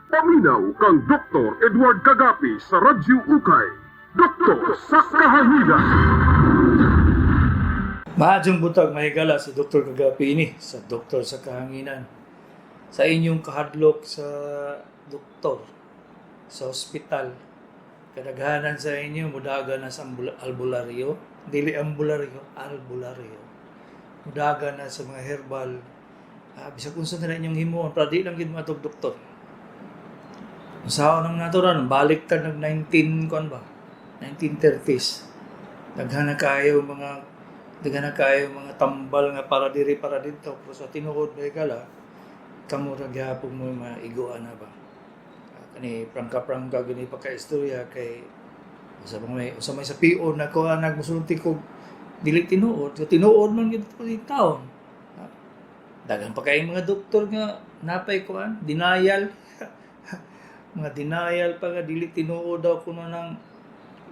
Paminaw kang Dr. Edward Kagapi sa Radyo Ukay. Doktor sa Kahanginan. Maayong buntag, mahigala, si Dr. Kagapi ini sa Doktor sa Kahanginan. Sa inyong kahadlok sa doktor, sa ospital, kadaghanan sa inyo mudaga na sa albularyo, dili ambularyo, albularyo. Mudaga na sa mga herbal, bisag unsa na inyong himuon, pero di lang gid moadtog doktor. Usaon ang natural, balik ta nag 19 kuan ba? 1930s. Daghan na kaayo mga tambal nga para diri, para didto, pero sa tinuod ba kala kamo ra gyapon mo maiguan na ba. Kani prangka-prangka gini pagka-istorya kay usa may sa PO na ko nag musulti ko dili tinuod, so tinuod man gyud ko taon. Daghan pa kay mga doktor nga napay kuan denial, mga denial pa nga dili tinuod daw kuno nang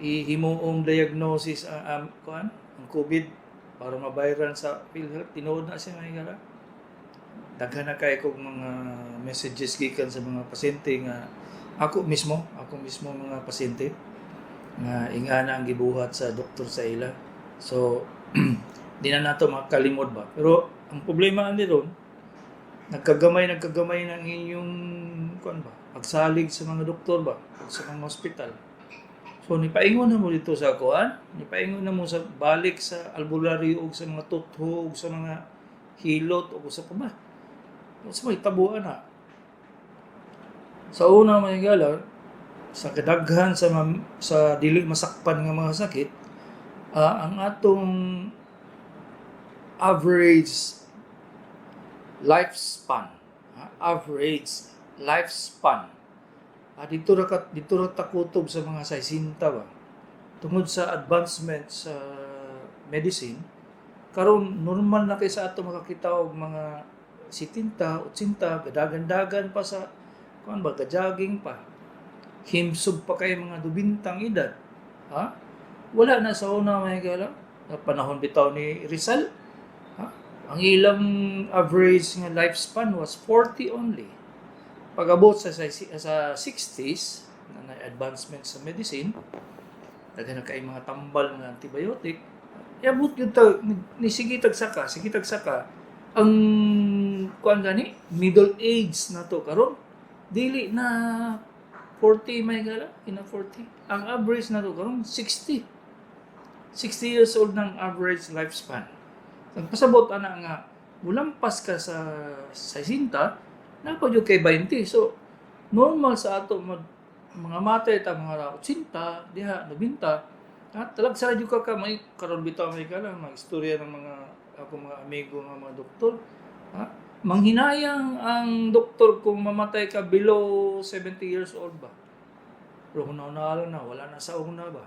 ihimuong diagnosis ang kuan ang COVID para mabayaran sa PhilHealth. Tinuod na siya, mga higala. Daghan na kay kog mga messages gikan sa mga pasyente nga ako mismo mga pasyente nga ingana ang gibuhat sa doktor sa ila. So di na nato makalimod ba, pero ang problema ani ron, nagkagamay ng inyong kuan ba, pagsalig sa mga doktor ba ug sa mga ospital. So nipaingon na mo dito sa kuan, nipaingon na mo sa balik sa albularyo ug sa mga tutho ug sa mga hilot ug sa pa ba. Sa may tabuan na. Sa una, mga higala, sa kadaghan sa dili masakpan nga mga sakit, ang atong average lifespan, average lifespan, dito ra takutob sa mga 60 ba. Tungod sa advancement sa medicine, karon normal na kay sa ato makakita og mga 70, 80, gadagan-dagan pa sa kuan ba, gajogging pa. Himsog pa kay mga dubintang edad. Ha? Wala na sa una, mga higala. Sa panahon bitaw ni Rizal, ha? Ang ilang average nga lifespan was 40 only. Pag-abot sa 60s, na advancement sa medicine, daghan na kay mga tambal nga antibiotic, iabot gyud ta ni sige tag saka, sige tag saka ang kuan gani middle age na to karon dili na 40, may gala ina 40. Ang average na to karon 60, 60 years old ng average lifespan. Ang pasabot ana nga mulampas ka sa 60 naa pa jud kay 20. So normal sa ato mga matay ta mga 80 diha, 90 at talagsa ra jud ka may karon bitaw may kala mga istorya ng mga ako mga amigo nga mga doktor, ha? Manghinayang ang doktor kung mamatay ka below 70 years old ba, pero huna-huna na wala na sa una ba,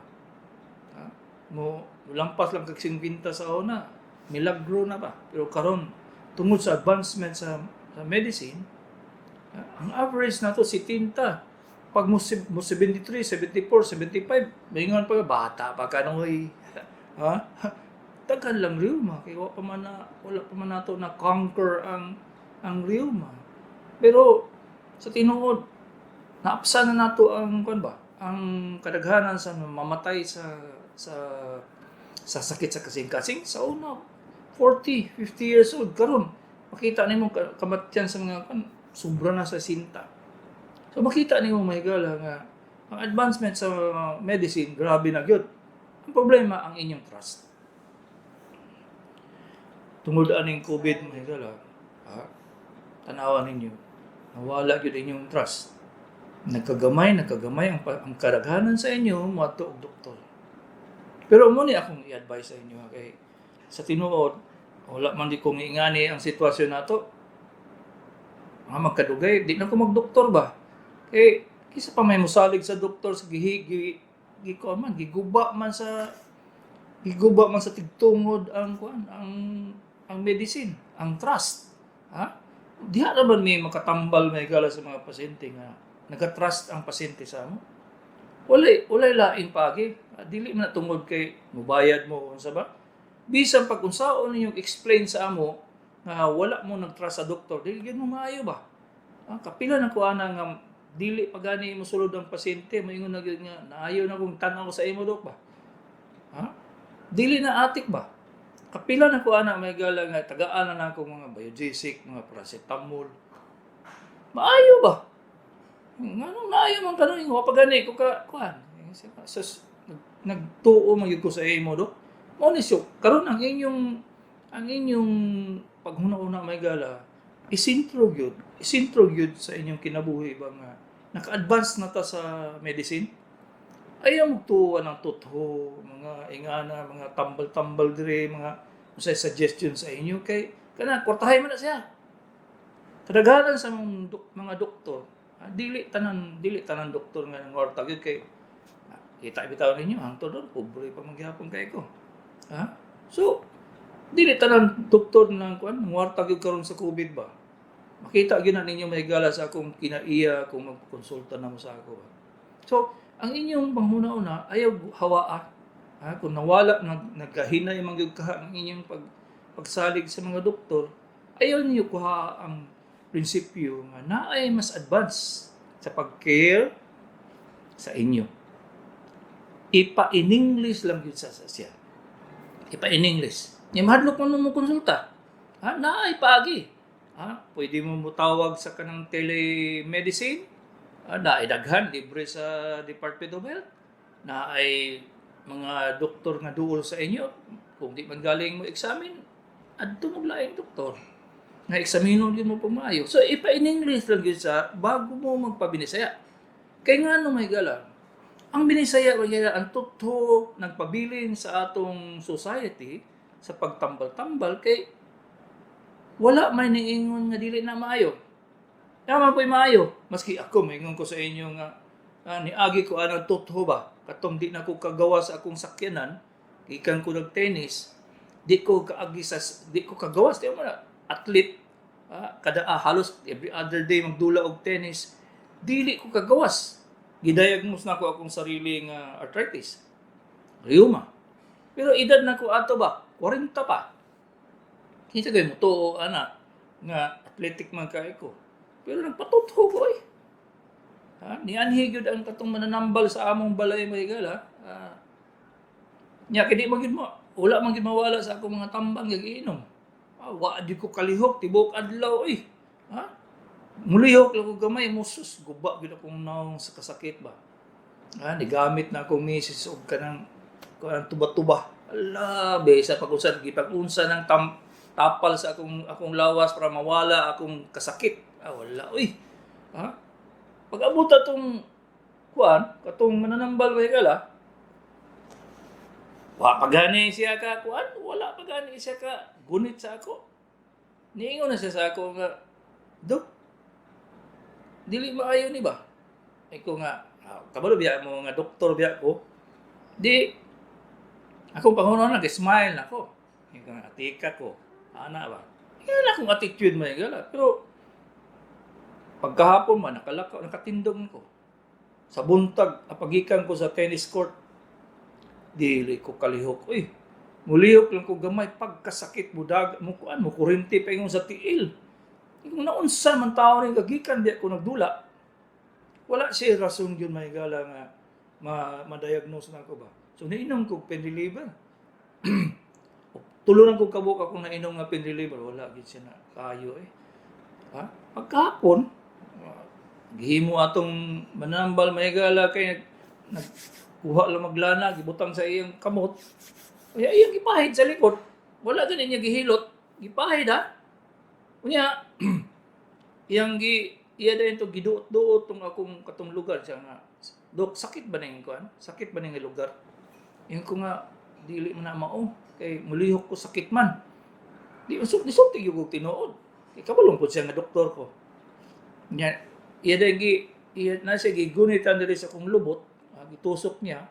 ha? Mo lampas lang kag 50 sa una, milagro na ba. Pero karon tungod sa advancement sa medicine, ang average nato 70. Pag mo 73, 74, 75, maingon pa ka, bata pa ka noy. Ha? Daghan lang rheuma kay wala pa man nato na conquer ang rheuma. Pero sa tinuod, naapsa na nato ang kuan ba? Ang kadaghanan sa mamatay sa sakit sa kasing-kasing sa una 40, 50 years old. Karon makita nimo kamatyan sa mga kuan sobra na sa sinta. So makita nimo, mahigala, nga ang advancement sa medicine grabe na gyud. Ang problema, ang inyong trust. Tungod aning COVID, mahigala, tanawan ninyo, nawala gyud inyong trust. Nagkagamay ang kadaghanan sa inyo moadto og doktor. Pero mo ni akong i-advise sa inyo kay sa tinuod wala man di ko ngingani ang sitwasyon nato. Mga magkadugay, di na ko magdoktor ba? Kay kisa pa may musalig sa doktor sa gihi gi, gi kuan man giguba man sa tigtungod ang kuan ang medicine, ang trust. Ha? Diha ra man may makatambal may gala sa mga pasyente nga nagatrust ang pasyente sa amo. Walay lain paagi. Dili man na tungod kay mubayad mo unsa ba. Bisan pag unsaon ninyong explain sa amo nga wala mo nagtrust sa doktor, dili gyud mo maayo ba? Kapila na ko ana nga Dili pa gani mosulod ang pasyente, moingon na gyud nga naayo na kung tan-aw sa imo, dok ba. Ha? Dili na atik ba? Kapila na ko ana, may gala, nga tagaan na nako mga Biogesic, mga paracetamol. Maayo ba? Nganong naayo man kanon, wa pa gani ko ka kuan. Sus, nagtuo man gyud ko sa imo, dok. Mao ni siya karon ang inyong paghuna-huna, may gala, isintro gyud sa inyong kinabuhi ba nga naka-advance na ta sa medicine. Ayaw magtuwa ng tutho, mga ingana, mga tambal-tambal dire, mga unsay suggestion sa inyo kay kana kwartahay man na siya. Kadaghanan sa mga doktor, dili tanan doktor nga nangwarta gyud kay kita bitaw ninyo hangtod doon pobre pa man gihapon kay ko. Ha? So dili tanan doktor na kuan ngwarta gyud karon sa COVID ba. Makita gyud na ninyo, may gala, sa akong kinaiya kung magkonsulta na mo sa ako ba. So ang inyong panghuna-una, ayaw hawaa. Ha? Kung nawala, nagkahinay man gyud ka ang inyong pagsalig sa mga doktor, ayaw niyo kuha ang prinsipyo nga naay mas advance sa pag-care sa inyo. Ipa in English lang gyud sa siya. Ipa in English. Nya mahadlok man mo konsulta. Ha, naay paagi. Ha, pwede mo mutawag sa kanang telemedicine. Ha, naay daghan libre sa Department of Health. Naay mga doktor nga duol sa inyo. Kung di man galing mo examine, adto mo laing doktor nga eksaminon gyud mo pagmaayo. So ipa in English lang gyud sa bago mo magpabinisaya. Kay nga may gala, ang Binisaya, may gala, ang totoo nagpabilin sa atong society sa pagtambal-tambal kay wala may niingon nga dili na maayo. Tama po'y maayo. Maski ako, maingon ko sa inyo nga niagi ko anang totoo ba? Katong di na ko kagawa sa akong sakyanan, gikan ko nag-tennis, di ko kaagi sa di ko kagawas, di mo na athlete, kada halos every other day magdula og tennis, dili ko kagawas. Gidiagnose na ko akong sarili nga arthritis, rheuma. Pero edad na ko ato ba, 40 pa. Kinsa kay mo ana nga athletic man kay ko? Pero nagpatutho ko eh. Ha? Nianhi gyud ang katong mananambal sa among balay, mga higala. Nya kay di man gyud mo wala man gyud mawala sa akong mga tambang nga giinom. Wa di ko kalihok tibuok adlaw eh. Ha? Mulihok lang ko gamay mo, sus, guba gyud akong naong sa kasakit ba. Ha, nigamit na akong misis og kanang kanang tuba-tuba. Ala, besa pag unsa gipag-unsa ng tapal sa akong lawas para mawala akong kasakit. Ah, wala uy. Ha? Pag abot atong kuan, katong mananambal ba higala, wa pa gani siya ka kuan, wala pa gani siya ka gunit sa ako. Niingon na siya sa ako nga, "Dok, dili maayo ni ba?" Iko nga, kabalo biya mo nga doktor biya ko. Di, akong pangunaon na, smile na ko. Iko nga, atika ko. Ana ba? Yan akong attitude mo gala. Pero, pagkahapon man, nakalakaw, nakatindog ko. Sa buntag, apagikan ko sa tennis court, dili ko kalihok. Uy, mulihok lang ko gamay, pagkasakit mo, dag, mo kuan, mo kurinti pa ingon sa tiil. Kung naunsa man tao rin gagikan, di ako nagdula. Wala siya rason yun, may gala, nga ma-diagnose na ako ba. So nainom ko pain reliever. Tulo ko kabuk akong nainom nga pain reliever, wala gid siya na kayo eh. Ha? Pagkahapon, gihimo atong manambal, may gala, kay nagkuha lang maglana, gibutang sa iyang kamot. Kaya iyang gipahid sa likod. Wala ganin niya gihilot, gipahid ha. Unya iyang gi iya din to giduot-duot tong akong katong lugar siya nga, "Dok, sakit ba ning kuan? Sakit ba ning lugar?" Ingon ko nga, dili man na mao kay mulihok ko sakit man. Di usok nisulti gyud og tinuod. Kay kabalong pud siya nga doktor ko. Nya iya din gi iya na siya gigunitan diri sa akong lubot, gitusok niya,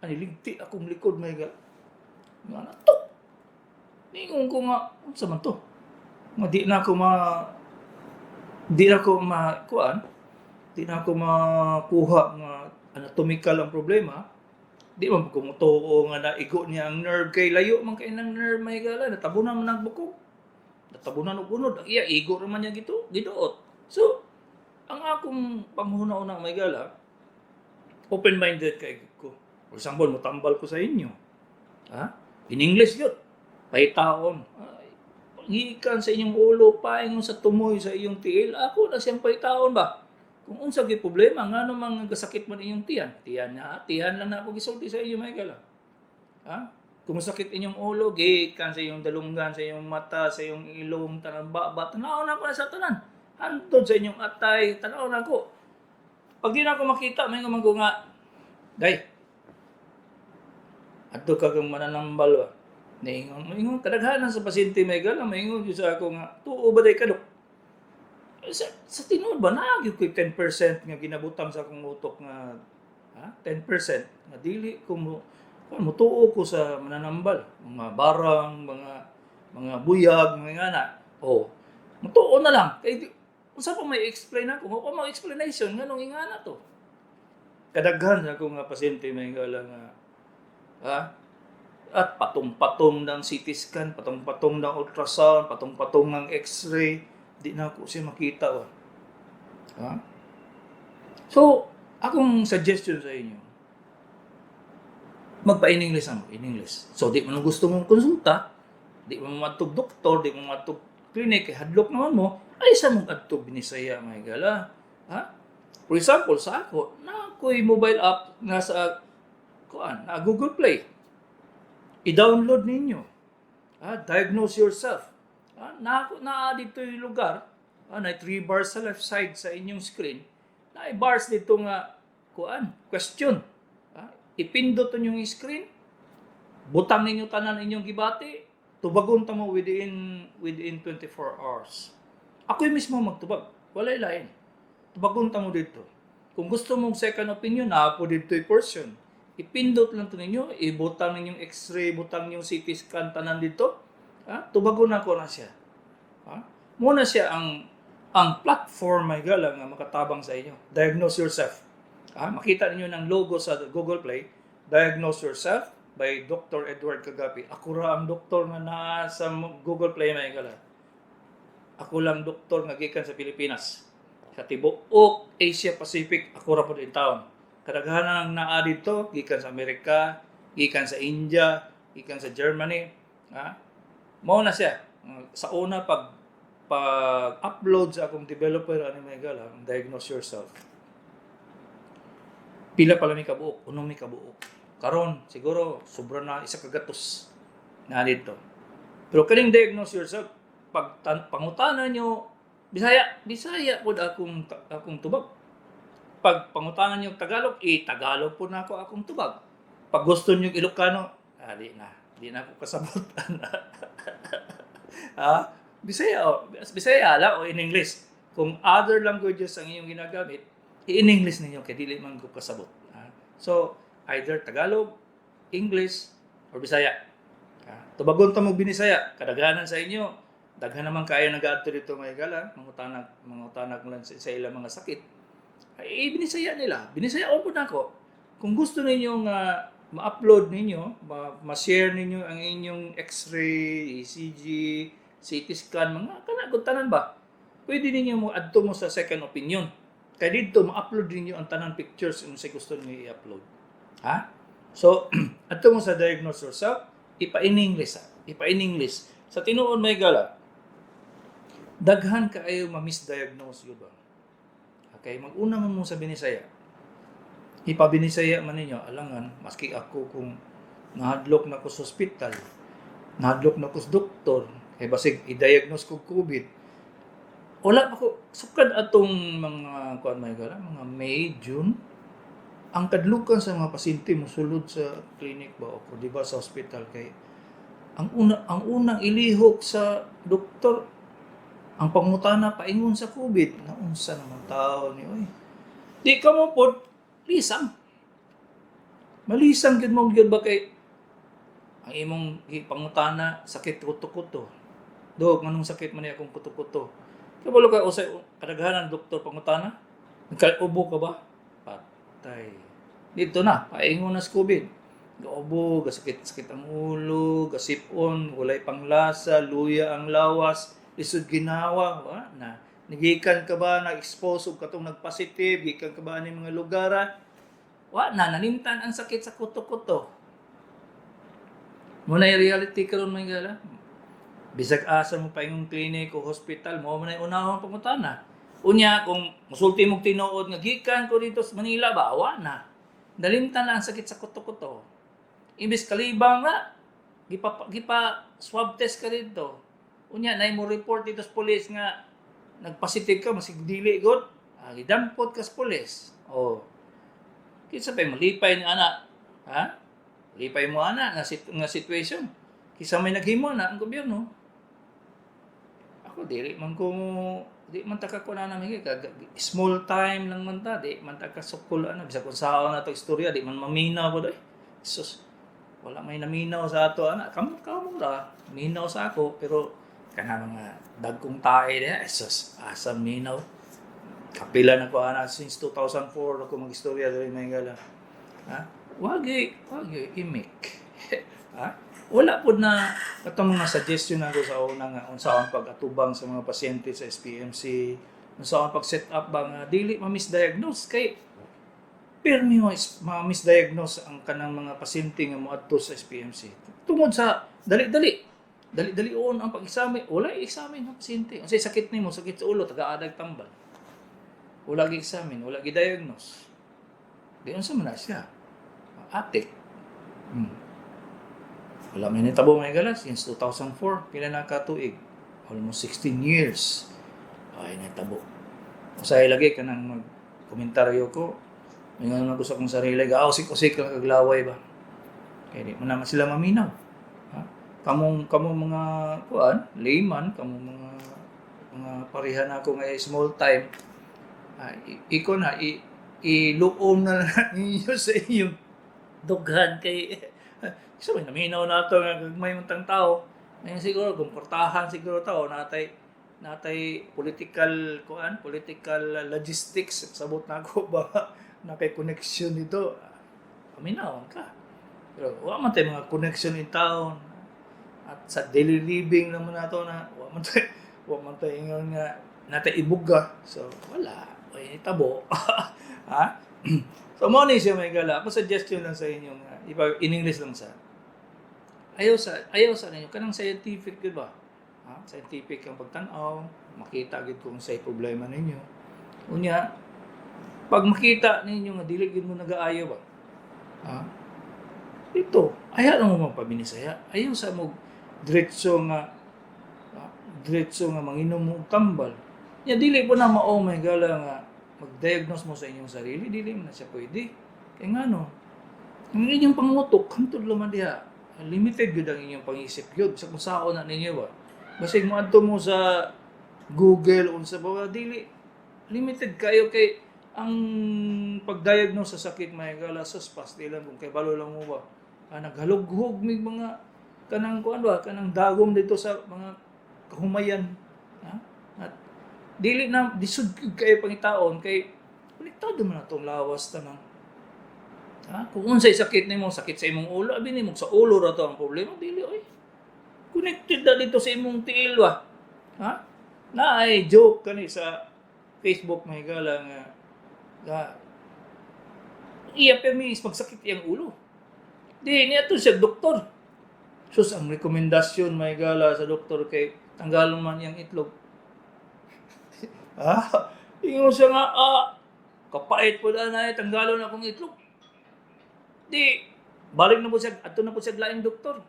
ani ligti akong likod, may ga. Nga na to. Ningon ko nga, unsa man to? Nga di na ako ma kuan, di na ako makuha nga anatomical ang problema. Di man ko mutuo nga naigo niya ang nerve kay layo man kay ng nerve, may gala, natabunan man ang bukog. Natabunan og unod, ang iya igo raman niya gitu, giduot. So, ang akong akong panghuna-una, mga higala, open-minded kay ko. For example, mutambal ko sa inyo. Ha? In English yun. Pahitaon. Ay, gikan sa inyong ulo, paingon sa tumoy sa iyong tiil, ako na siyang pahitaon ba? Kung unsa gyud problema, ngano man gasakit man inyong tiyan? Tiyan na, tiyan lang na ako gisulti sa inyo, mga higala. Ha? Kung sakit inyong ulo, gikan sa iyong dalunggan, sa iyong mata, sa iyong ilong, tanan ba, tanaw na ako na sa tanan. Hantod sa inyong atay, tanaw na ako. Pag di na ako makita, may ko nga, "Day, adto ka kang mananambal ba?" Naingon, maingon, kadaghanan sa pasyente, may gala, maingon gyud sa ako nga, "Tuo ba day kadok?" Sa tinuod ba, naa gyud ko'y 10% nga ginabutang sa akong utok nga, ha? 10% nga dili ko mo kung mutuo ko sa mananambal, mga barang, mga buyag, mga ngana. Oh, mutuo na lang. Kay unsa pa may explain ako? Mo pa may explanation nganong ingana to. Kadaghan sa akong nga pasyente, may gala nga, ha? At patong-patong ng CT scan, patong-patong ng ultrasound, patong-patong ng X-ray, di na ako siya makita ba. Ha? So, akong suggestion sa inyo, magpa-in English mo, in English. So, di mo gusto mong konsulta, di mo matug doktor, di mo matug clinic, kay hadlok naman mo, ay sa mong adto Binisaya, mga higala. Ha? For example, sa ako, na ako'y mobile app nga sa kuan, na Google Play. I-download ninyo. Ha? Diagnose yourself. Ha? Na, na dito yung lugar, ha? Na three bars sa left side sa inyong screen, na bars dito nga kuan, question. Ha? Ipindot yung screen, butang ninyo tanan inyong gibati, tubagon ta mo within within 24 hours. Ako mismo magtubag, walay lain. Tubagon ta mo dito. Kung gusto mong second opinion, naa po dito yung portion. Ipindot lang to ninyo, ibutang ninyong X-ray, butang yung CT scan tanan dito. Ha? Tubagon ako na siya. Ha? Muna siya ang platform, may gala, nga makatabang sa inyo. Diagnose yourself. Ha? Makita ninyo ng logo sa Google Play, Diagnose Yourself by Dr. Edward Kagapi. Ako ra ang doktor nga naa sa Google Play, may gala. Ako lang doktor nga gikan sa Pilipinas. Sa tibuok Asia Pacific, ako ra pud in town. Kadaghanan ang naa dito gikan sa Amerika, gikan sa India, gikan sa Germany. Ha? Mao na siya. Sa una pag upload sa akong developer ani, may gala, ang Diagnose Yourself. Pila pa lang mi kabuok, unom mi kabuok. Karon siguro sobra na isa ka gatos na dito. Pero kaning Diagnose Yourself, pag pangutana nyo Bisaya, Bisaya pod akong tubag. Pag pangutana nyo Tagalog, eh Tagalog po na ako akong tubag. Pag gusto nyo Ilocano, ah, di na. Di na ako kasabot. Ah, Bisaya, oh, Bisaya la o in English. Kung other languages ang inyong ginagamit, in English ninyo kay dili man ko kasabot. Ah, so, either Tagalog, English, or Bisaya. Ah, tubagon ta mo Binisaya, kadaghanan sa inyo, daghan naman kayo nag-aadto dito, mga higala, mangutanag lang sa ilang mga sakit. Ay, Binisaya nila. Binisaya po na ako. Kung gusto ninyo nga ma-upload ninyo, ma-share ninyo ang inyong X-ray, ECG, CT scan, mga kana kung tanan ba? Pwede ninyo mo adto mo sa second opinion. Kay dito ma-upload ninyo ang tanan pictures kung sa gusto niyo i-upload. Ha? So, adto mo sa Diagnose Yourself, ipa in English ha. Ipa in English. Sa tinuod, may gala, daghan kaayo ma-misdiagnose yun ba? Okay, mag-una man mo sa Binisaya. Ipabinisaya man ninyo, alangan, maski ako kung nahadlok na ko sa ospital, nahadlok na ko sa doktor, kay basig i-diagnose ko COVID. Wala pa ko, sukad atong mga, kuan, may gala, mga May, June, ang kadlukan sa mga pasyente mosulod sa clinic ba o di ba sa ospital kay ang unang ilihok sa doktor, ang pangutana paingon sa COVID. Naunsa naman tao ni oy, di ka mo pod lisang malisang gyud mo gyud ba kay ang imong pangutana sakit kuto-kuto, dog, nganong sakit man ni akong kuto-kuto? Kabalo ka usay kadaghanan doktor pangutana, nagkaubo ka ba? Patay dito na paingon na sa COVID. Gaubo, gasakit sakit ang ulo, gasipon, walay panglasa, luya ang lawas, lisod ginawa, wa na. Nagikan ka ba na-expose og katong nag-positive, gikan ka ba ani mga lugar? Ah? Wa na nalimtan ang sakit sa kuto-kuto. Mao na reality karon, mga higala. Bisag asa mo paingong clinic o hospital, mao man ay unahon pangutana. Unya kung musulti mong tinuod nga gikan ko dito sa Manila ba, wa na. Nalimtan na ang sakit sa kuto-kuto. Imbis kalibang na, gipa swab test ka dito. Unya nay mo report dito sa police nga nagpositive ka, masig dili gud. Ah, gidampot ka sa police. Oh. Kinsa pay malipay ni ana? Ha? Lipay mo ana nga situation. Kisa may naghimo na ang gobyerno. Ako dili man ko, di man ta ka ko na namin small time lang man ta, di man ta ka sukol ana, bisag kung saon na to istorya, di man maminaw po doy. Sus, wala may naminaw sa ato ana, kamo kamo ra minaw sa ako, pero kana mga dagkong tae diha, sus, asa minaw. Kapila na ko ana since 2004 ako magistorya diri, may gala. Ha? Wagi, wagi imik. Ha? Wala pud na katong mga suggestion nako sa una nga unsaon pag-atubang sa mga pasyente sa SPMC, unsaon pag-set up ba nga dili ma-misdiagnose, kay pirmi mo ma-misdiagnose ang kanang mga pasyente nga moadto sa SPMC tungod sa dali-dali dali-dalion ang pag-examine. Wala i-examine ang pasyente. Unsay sakit nimo? Sakit sa ulo, taga-adag tambal. Wala gi-examine, wala gi-diagnose. Di unsa man na siya? Atik. Wala may nitabo, mga higala, since 2004, pila na katuig? Almost 16 years. Ay, nitabo. Usahay lagi kanang mag komentaryo ko. May nga naman ko sa akong sarili, gausik-usik lang kaglaway ba. Kaya di mo naman sila maminaw. Ha? Kamong mga kuan, layman, kamong mga pareha na ako nga small time, ah, iko na iluom na lang ninyo sa inyong dughan kay so may naminaw na ito nga gagmay man tang tao. Ngayon siguro kung siguro tao natay political kuan, political logistics, sabot na ako ba na kay connection dito, paminaw ka, pero wa man tay mga connection in town at sa daily living naman nato na wa man tay ingon nga natay ibuga, so wala ay tabo, ha. So mo ni siya, may gala ako, suggestion lang sa inyo nga iba in English lang sa ayaw sa ninyo kanang scientific, di ba? Ha? Scientific ang pagtan-aw, makita gid kung say problema ninyo. Unya pag makita ninyo nga dili gid mo nagaayo ba, ha, ito ayaw lang mo magpaminisaya, ayaw sa mo diretso nga, ah, diretso nga manginom mo og tambal. Nya dili po na mao, may gala, nga mag-diagnose mo sa inyong sarili, dili man na siya pwede. Kay ngano? Ang inyong pangutok, hantod man diha. Limited gyud ang inyong pangisip gyud sa kung saon na ninyo ba. Basig moadto mo sa Google unsa ba, dili, limited kayo kay ang pag-diagnose sa sakit, may gala, sa pastilan kung kay balo lang mo ba. Ah, naghalughog mig mga kanang kuan ba, kanang dagom dito sa mga kahumayan. Ha? At dili na disud gyud kayo pangitaon kay konektado man atong lawas tanan. Ha? Kung unsay sakit nimo, sakit sa imong ulo, abi nimo sa ulo ra to ang problema, dili oy. Connected na dito sa imong tiil ba. Ha? Na ay joke kani sa Facebook, may gala, nga iya permis magsakit iyang ulo. Di niya to siya doktor. Sus, ang rekomendasyon, may gala, sa doktor kay tanggalon man iyang itlog. Ah, ingon siya nga, ah, kapait po na eh, tanggalon akong itlog. Di, balik na po siya, ato na po siya laing doktor.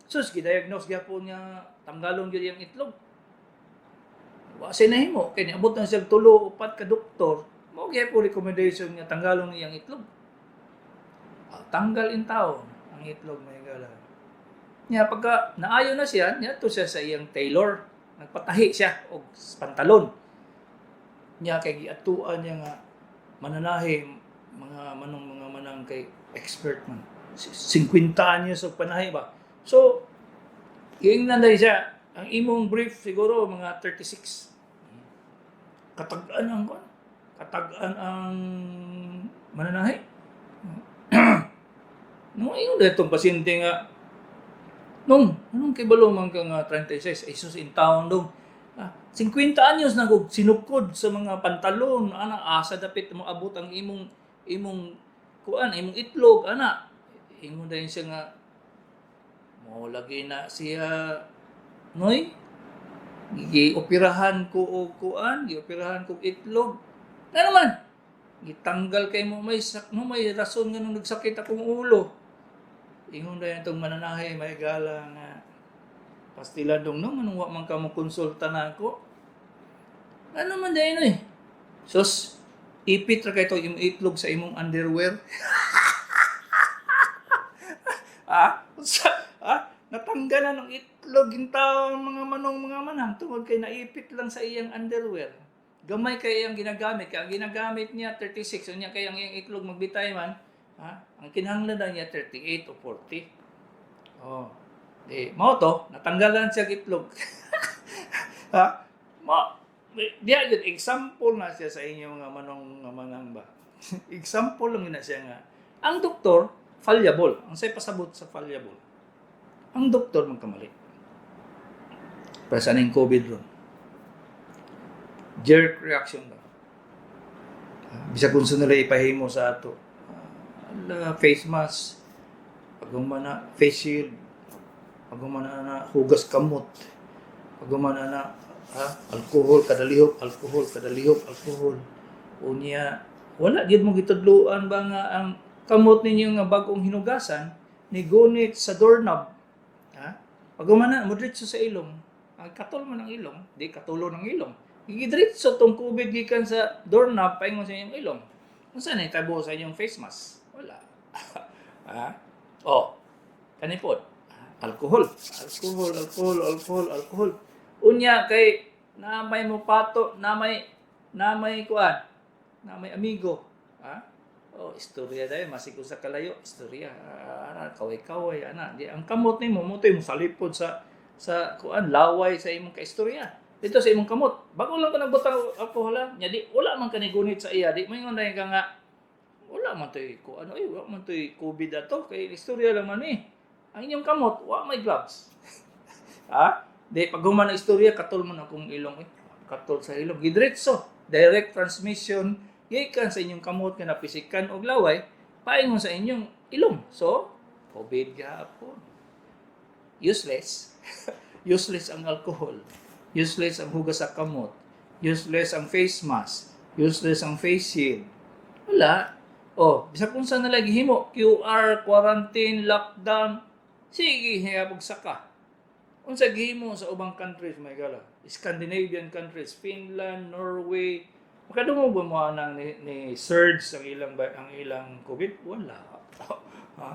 Sus, gidiagnose gyapon niya, tanggalon gyud iyang itlog. Wa siya nahimo, kay niabot na siya tulo, upat ka doktor, mao gyapon recommendation niya, tanggalon iyang itlog. Ah, tanggal in taon ang itlog, may gala. Niya pagka naayo na siya, niya to siya sa iyang tailor. Nagpatahi siya og pantalon. Niya kay giatuan niya nga mananahi mga manong mga manang kay expert man. 50 anyos og panahi ba. So giingnan na siya, ang imong brief siguro mga 36. Katag-an ang kuan. Katag-an ang mananahi. Nung ingon itong pasyente nga, "Nung, anong kibalo man ka nga 36? Jesus in town dong. Ah, 50 anyos na kog sinukod sa mga pantalon ana, asa dapit mo abot ang imong imong kuan, imong itlog ana. Ingon dayon siya nga mo lagi na siya, noy, gioperahan ko og kuan, gioperahan ko og itlog. Na naman gitanggal kay mo may sak mo may rason nga nung nagsakit akong ulo. Ingon dayon tong mananahay, may gala nga, "Pastila dong no, nganong wa man ka mo konsulta na ako?" Ano man dayon eh. Sus, ipit ra kay to imong itlog sa imong underwear. Ah, sa, ah, natanggalan ng itlog intaw mga manong mga manang tungod kay naipit lang sa iyang underwear. Gamay kay iyang ginagamit, kay ang ginagamit niya 36, unya kay ang iyang itlog magbitay man, ha? Ang kinahanglan na niya 38 o 40. Oh. Di, mao to, natanggalan siya itlog. Ha? Ma, diya gyud example na siya sa inyo mga manong mga manang ba. Example lang yun na siya nga. Ang doktor, fallible. Ang say pasabot sa fallible. Ang doktor magkamali. Para sa ning COVID ron. Jerk reaction ba? Ah, bisag kung nila ipahimo sa ato. Ah, ala, face mask. Pag na face shield. Pag na na hugas kamot. Pag na na ha, alcohol kadalihok, alcohol kadalihok, alcohol. Unya, wala gyud mo gitudloan ba nga ang kamot ninyo nga bag-ong hinugasan ni gunit sa doorknob. Ha? Pag na mo diretso sa ilong. Ang katol man ang ilong, di katulo ng ilong. Gidiretso tong COVID gikan sa doorknob paingon sa inyong ilong. Unsa na itabo sa inyong face mask? Wala. Ha? Oh, kani pod. Alcohol, alcohol, alcohol, alcohol, alcohol. Unya kay na may mo pato, na may kuan, na may amigo. Ha? Oh, istorya dahil masig sa kalayo, istorya. Ah, ana, kaway-kaway ana. Di ang kamot nimo mo mo salipod sa kuan, laway sa imong kaistorya. Dito sa imong kamot. Bago lang ka nagbutang og alcohol ha. Nya di wala man kani gunit sa iya, di moingon dahil ka nga wala man to'y ko ano eh, wala man to'y COVID ato kay istorya lang man eh. Ang inyong kamot, wa may gloves. Ha? Di pag human ang istorya, katol man akong ilong eh. Katol sa ilong. Gidiretso, direct transmission gikan sa inyong kamot nga napisikan og laway paingon sa inyong ilong. So, COVID gahapon. Useless. Useless ang alcohol. Useless ang hugas sa kamot. Useless ang face mask. Useless ang face shield. Wala. Oh, bisag kung saan na lagi himo, QR, quarantine, lockdown, sige, hiyabog saka. Unsa gihimo sa ubang countries, may gala? Scandinavian countries, Finland, Norway, makadungog ba mo anang ni surge ang ilang COVID? Wala. Ha?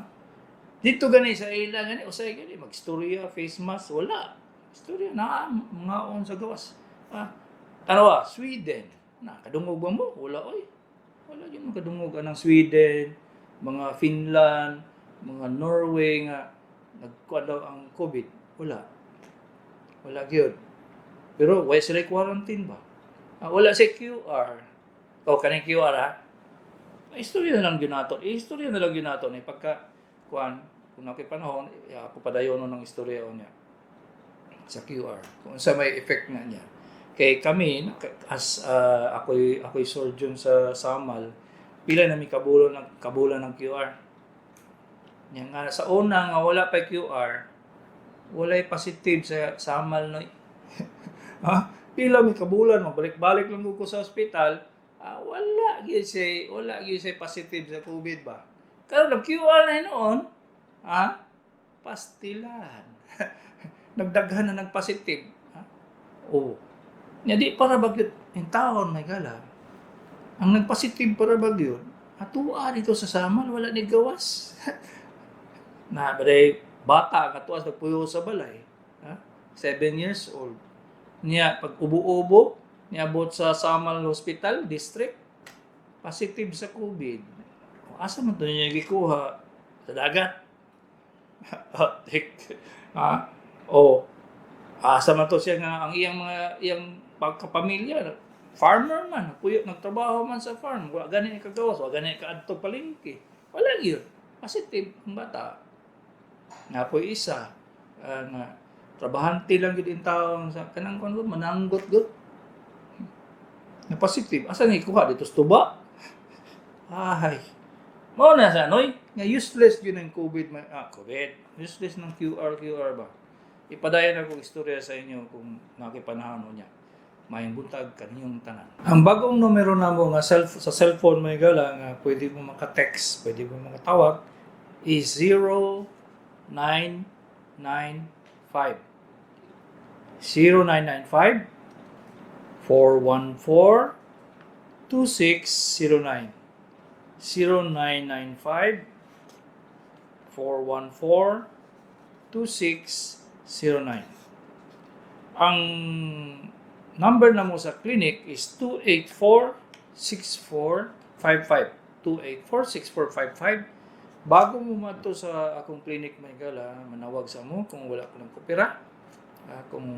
Dito gani sa ilang gani usay gani magstorya face mask wala. Istorya na mga sa gawas. Ha? Tanawa, Sweden. Na kadungog ba mo? Wala oy. Wala gyud mo kadungog anang Sweden, mga Finland, mga Norway nga nagkuan daw ang COVID. Wala. Wala gyud. Pero why sila quarantine ba? Ah, wala si QR. O kaning QR ha. Istorya na lang gyud nato. Istorya na lang gyud nato ni pagka kuan kung naa koy panahon, eh, ako padayon ng istorya niya sa QR. Kung sa may effect nga niya. Kay kami as ako'y surgeon sa Samal, pila na mi kabulan ng QR. Nya nga sa una nga wala pa QR, walay positive sa Samal no. Ha? Pila mi kabulan, mabalik-balik lang ko sa ospital, ah, wala gyud siya positive sa COVID ba. Karon nag QR na hinuon, ha? Pastilan. Nagdaghan na nagpositive. Ha? Oh. Nya di para bagyot in taon may gala. Ang nagpositive para bagyot, atua dito sa Samal wala ni gawas. Na baday bata katuas nagpuyo sa balay. Ha? 7 years old. Niya pag ubo-ubo, niabot sa Samal Hospital District, positive sa COVID. O, asa man to niya gikuha? Sa dagat. Ha? O, asa man to siya nga ang iyang mga iyang pagkapamilya, farmer man, puyo nagtrabaho man sa farm, wa gani kagawas, wa gani kaadto palengke. Wala gyud. Positive ang bata. Nga po isa nga Trabahante lang gyud in taon sa kanang kuan, mananggot gyud. Na positive, asa ni kuha dito sa tuba? Ay. Mao na sa noy, nga useless gyud ang COVID, COVID. Useless ng QR QR ba. Ipadayon ako istorya sa inyo kung nakipanahon niya. Maayong buntag kaninyong tanan. Ang bagong numero namo nga self sa cellphone, mga higala, nga pwede mo maka-text, pwede mo makatawag is 0995 0995 414 2609, 0995 414 2609. Ang number na mo sa clinic is 284-6455. 284-6455. Bago mo madto sa akong clinic, mga higala, manawag sa mo kung wala ko ng kopira. Kung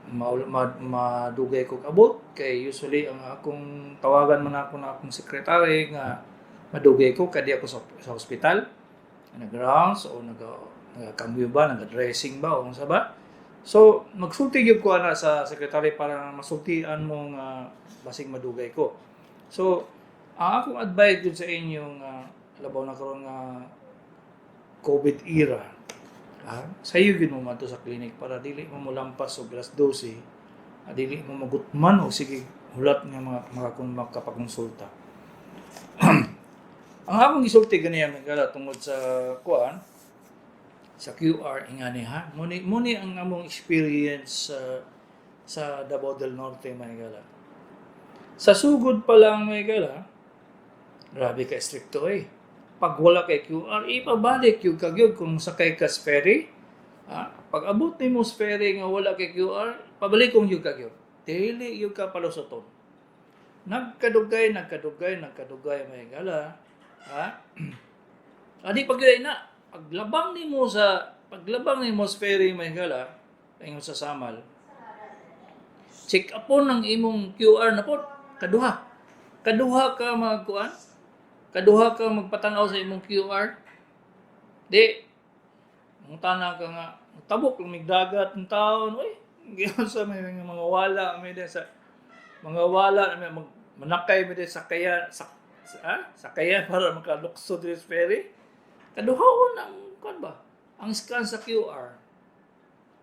madugay ko abot kay usually ang akong tawagan man ako na akong sekretary nga madugay ko kay di ako sa ospital nag-rounds o nagakambyo ba, naga-dressing ba o unsa ba. So, magsulti gyud ko ana sa sekretary para masultian mo nga basig madugay ko. So, ang akong advice gyud sa inyo nga labaw na karon nga COVID era, sayo gyud mo madto sa clinic para dili mo molampas og alas 12, dili mo magutman o sige hulat nga mga makapakonsulta. Ang akong gisulti ganiya, mga higala, tungod sa kuan sa QR ingani ha. Muni ang among experience sa Davao del Norte, mga higala. Sa sugod pa lang, mga higala, grabe ka stricto eh. Pag wala kay QR, ipabalik yung kagyod kung sakay ka sa ferry. Pag abot nimo sa ferry nga wala kay QR, pabalik kong yung kagyod. Dili yung ka palusoton. Nagkadugay, nagkadugay, nagkadugay, mga higala. Ha? Adi pag yun na, paglabang nimo sa ferry, mga higala, ingon sa Samal, check up po ng imong QR na po, kaduha. Kaduha ka magkuan, kaduha ka magpatanaw sa imong QR. Di, mangutana ka nga, tabok lang mig dagat ng taon, uy, giyon sa may mga wala, may sa mga wala, may mag, manakay may sa kaya, sa kaya para makalukso diri sa ferry. Kaduhaon ang kuan ba? Ang scan sa QR.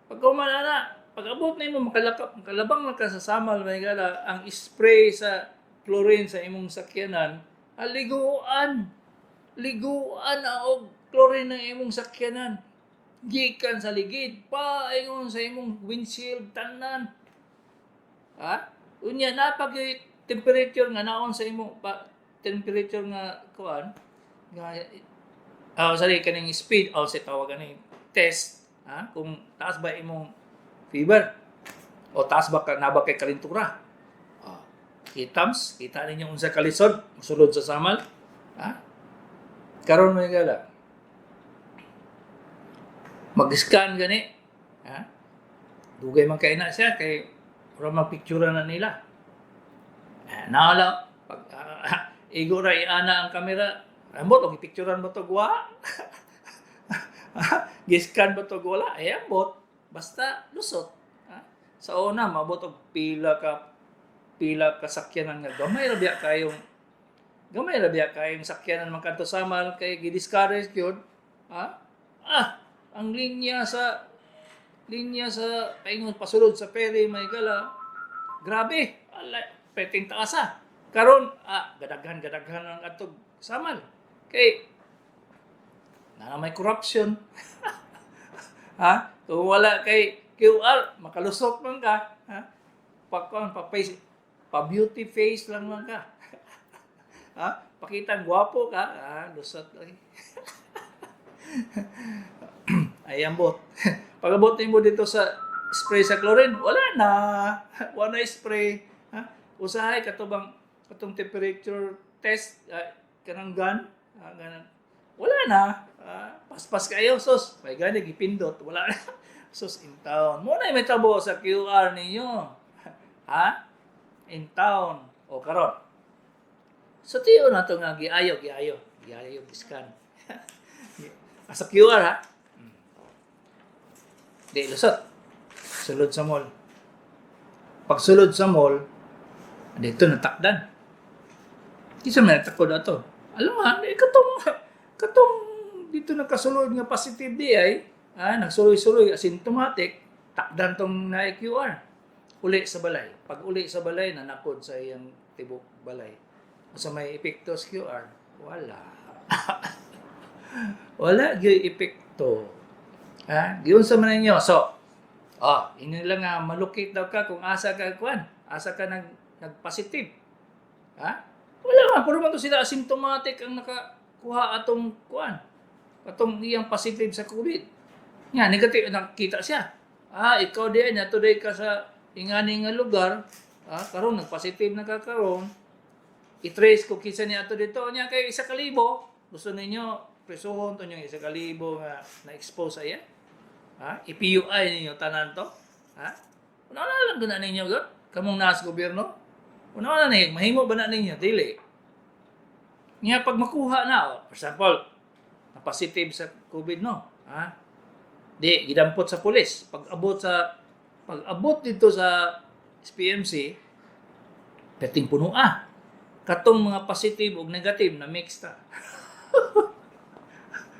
Pag na, pag abot na imo makalakap, makalabang na ka sa Samal, mga higala, ang spray sa chlorine sa imong sakyanan, aliguan. Liguan na og chlorine ng imong sakyanan. Gikan sa ligid, paingon sa imong windshield, tanan. Ha? Unya na pag temperature nga naon sa imong pa, temperature nga kuan nga sorry, kaning speed o sa tawag ani test, ha, kung taas ba imong fever o taas ba ka na ba kay kalintura. Kitams kita ninyo unsa kalisod sulod sa Samal, ha. Karon, mga higala, mag-scan gani, ha, dugay man kay na siya kay ura magpicture na nila. Naala pag igo ra iana ang kamera, ambot og ipicturean ba to wa, giscan ba to wala, ay ambot basta lusot, ha? Sa una mabot og pila ka sakyanan nga gamay ra biya kayong sakyanan man kadto Samal kay gi-discourage gyud, ha. Ang linya sa paingon pasulod sa ferry, mga higala, grabe, ala peting taasa. Karon gadaghan gadaghan ang atog Samal kay na may corruption, ha. Kung wala kay QR, makalusot man ka, ha. Pa pa face pa beauty face lang man ka, ha, pakitang gwapo ka, ha, lusot lagi. Ay ambot pag abot nimo dito sa spray sa chlorine, wala na, wala na spray, ha. Usahay kato bang katong temperature test, kanang gun, ganan, wala na. Paspas kayo, sus may gani gipindot, wala na. Sus in town mo na may tabo sa QR ninyo, ha, in town. O karon so tiyo na to nga giayo giayo giayo scan sa QR, ha. Di lusot. Pagsulod sa mall. Pagsulod sa mall, dito natakdan. Kinsa man natakod ato? Alam nga, eh, katong katong dito nakasulod nga positive di ay, nagsuloy-suloy, asymptomatic, takdan tong na QR. Uli sa balay. Pag uli sa balay, nanakod sa iyang tibok balay. Sa may epekto sa QR, wala. Wala gyud epekto. Ha? Giunsa man ninyo. So, inyo lang nga malukit daw ka kung asa ka kuan, asa ka nag nagpositive. Ha? Wala man, puro man to sila asymptomatic ang nakakuha atong kuan. Atong iyang positive sa COVID. Nga negative nakita siya. Ikaw di ay natuloy ka sa ingani nga lugar, karon nagpositive na ka karon. I-trace ko kinsa ni ato dito nya kay 1,000. Gusto ninyo presuhon to yung 1,000 nga na-expose sa iya? Ha? I-PUI ninyo tanan to? Ha? Una na lang guna ninyo gud. Kamong naas gobyerno. Una na ninyo, mahimo ba na ninyo? Dili. Nga pag makuha na, oh, for example, na positive sa COVID, no? Ha? Di gidampot sa pulis. Pag abot dito sa SPMC, perting puno ah. Katong mga positive ug negative na mix ta.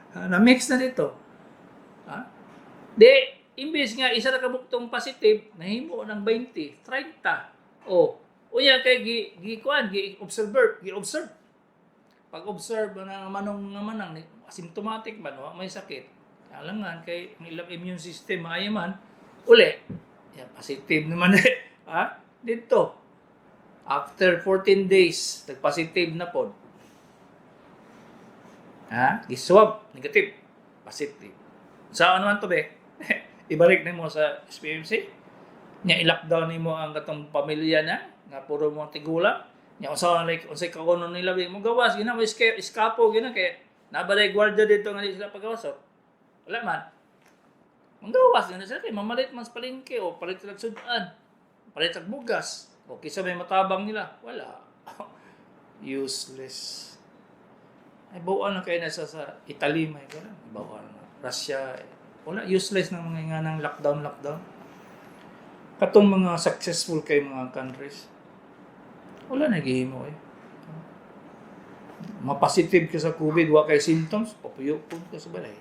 Ha, na mix na dito. Ha? Di, imbes nga isa ra ka buktong positive, nahimo ng 20, 30. O, unya kay gi gi kuan, gi observer, gi observe. Pag observe na manong nga manang asymptomatic man, wa may sakit. Alangan kay ang ilang immune system maayo man, uli. Ya, positive naman eh. Ha? Dito. After 14 days, nag-positive na pod. Ha? Giswab, negative. Positive. Saan naman to be? Ibalik nimo sa SPMC. Nya i-lockdown nimo ang katong pamilya na nga puro mo tigulang. Nya unsa like unsay kaunon nila be mo gawas gina mo eskapo gina kay nabalay gwardiya dito nga di sila pagawas. Wala man. Manggawas gina sila kay mamalit man sa palengke o palit sila sudan. Palit sa bugas. O kisa may matabang nila. Wala. Useless. Ay, bawaan na kayo na sa Italy, may gano'n. Bawaan na. Russia. Wala, useless na mga nga ng lockdown, lockdown. Katong mga successful kay mga countries, wala na gihimo eh. Ma-positive ka sa COVID, wa kay symptoms, papuyo po ka sa balay.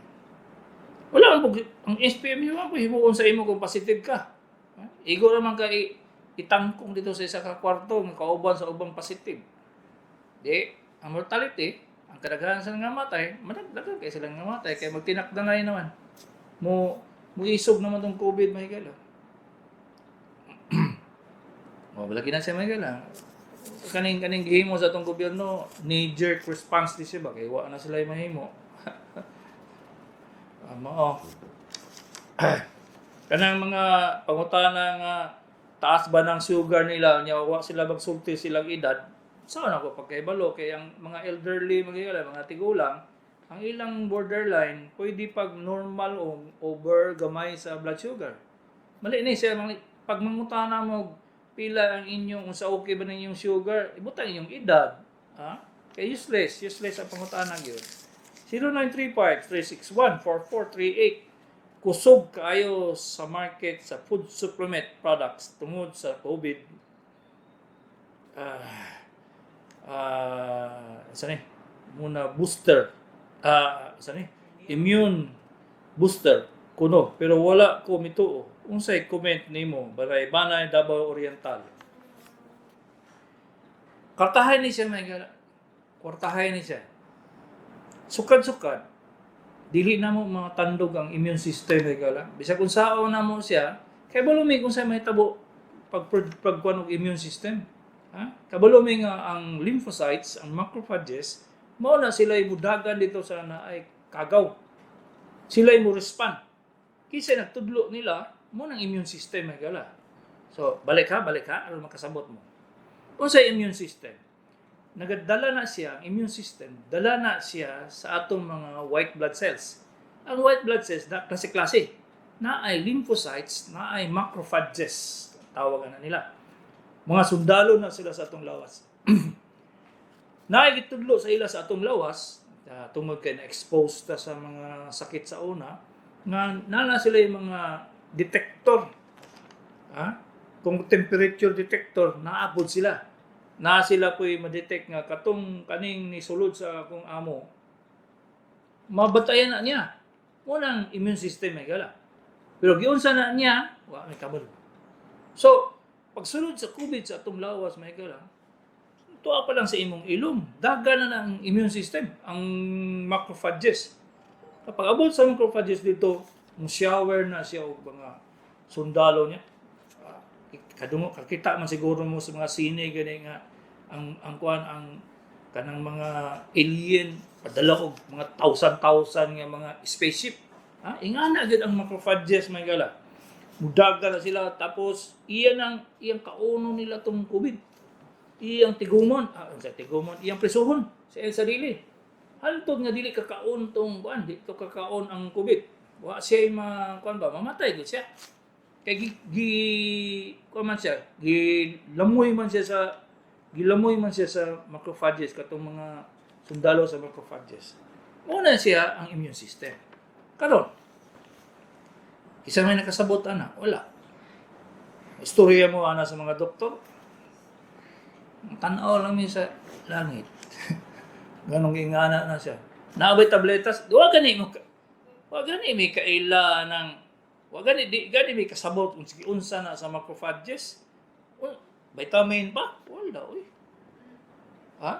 Wala ang SPM wa ko himuon sa imo kung positive ka. Ha? Igo naman ka itangkong dito sa isa ka kwarto nga kauban sa ubang positive. Di, ang mortality, ang kadaghanan sa nangamatay, madagdagan kay silang namatay kay magtinakdanay naman. Mo mo isog naman tong COVID, mahigala. Mo lagi na siya, mahigala. Kaning kaning gihimo sa atong gobyerno, knee jerk response di siya ba kay wa na sila mahimo. Mao. Kanang mga pangutana nga taas ba ng sugar nila nya wa sila magsulti silang edad, saan ako pagkaibalo kay ang mga elderly mga mga tigulang, ang ilang borderline pwede pag normal o over gamay sa blood sugar. Mali ni siya mga pag mangutana mo pila ang inyong unsa okay ba ng inyong sugar, ibutang inyong edad. Ha? Kay useless, useless ang pangutana gyud. 0935-361-4438. Kusog kaayo sa market sa food supplement products tungod sa COVID. Sa ni? Muna booster. Sa ni? Immune booster kuno pero wala ko mituo. Unsay comment nimo, Balay Banay, Davao Oriental? Kwartahay ni siya, may gala. Kwartahay ni siya. Sukad-sukad dili na mo mga tandog ang immune system, may gala. Bisag unsaon na mo siya, kay balo mi kung sa mahitabo pag pagkuan og immune system. Ha? Kabalo mi nga ang lymphocytes, ang macrophages, mao na sila ibudagan dito sa naay kagaw. Sila mo respond. Kaysa nagtudlo nila, mo nang immune system, may gala. So, balik ha, aron makasabot mo. Unsay immune system? Nagadala na siya, ang immune system, dala na siya sa atong mga white blood cells. Ang white blood cells, na klase-klase. Na ay lymphocytes, na ay macrophages. Tawag na nila. Mga sundalo na sila sa atong lawas. Na ay gitudlo sa ila sa atong lawas, tungod kay na-expose ta sa mga sakit sa una, nga nana sila yung mga detector. Ha? Kung temperature detector, naabot sila. Na sila po'y ma-detect nga katong kaning nisulod sa akong amo, mabatayan na niya. Munang immune system ay gala. Pero giunsa na niya, wa may kabalo. So, pagsulod sa COVID sa atong lawas, may gala, tuwa pa lang sa imong ilong. Daga na ang immune system, ang macrophages. Kapag abot sa macrophages dito, mo shower na siya og mga sundalo niya. Ah, kadungo kakita man siguro mo sa mga sine gani nga ang kuan, ang kanang mga alien padala og mga thousand-thousand nga mga spaceship. Ha? Ingana gyud ang macrophages, may gala. Mudaga na sila, tapos iyan ang iyang kauno nila tong COVID. Iyang tigumon, ah, sa tigumon, iyang prisuhon sa iyang sarili. Hantod nga dili kakaon tong kuan, di to kakaon ang COVID. Wa siya ma kuan ba, mamatay gyud siya. Kay gi kuan man siya, gilamoy man siya sa macrophages, katong mga sundalo sa macrophages. Muna siya ang immune system. Karon, isa may nakasabot ana, wala. Istorya mo ana sa mga doktor. Tanaw lang mi sa langit. Ganong ingana na siya. Naabay tabletas, wa gani may kaila ng wa gani di gani may kasabot kung sige unsa na sa macrophages. Vitamin pa? Wala oy. Ha?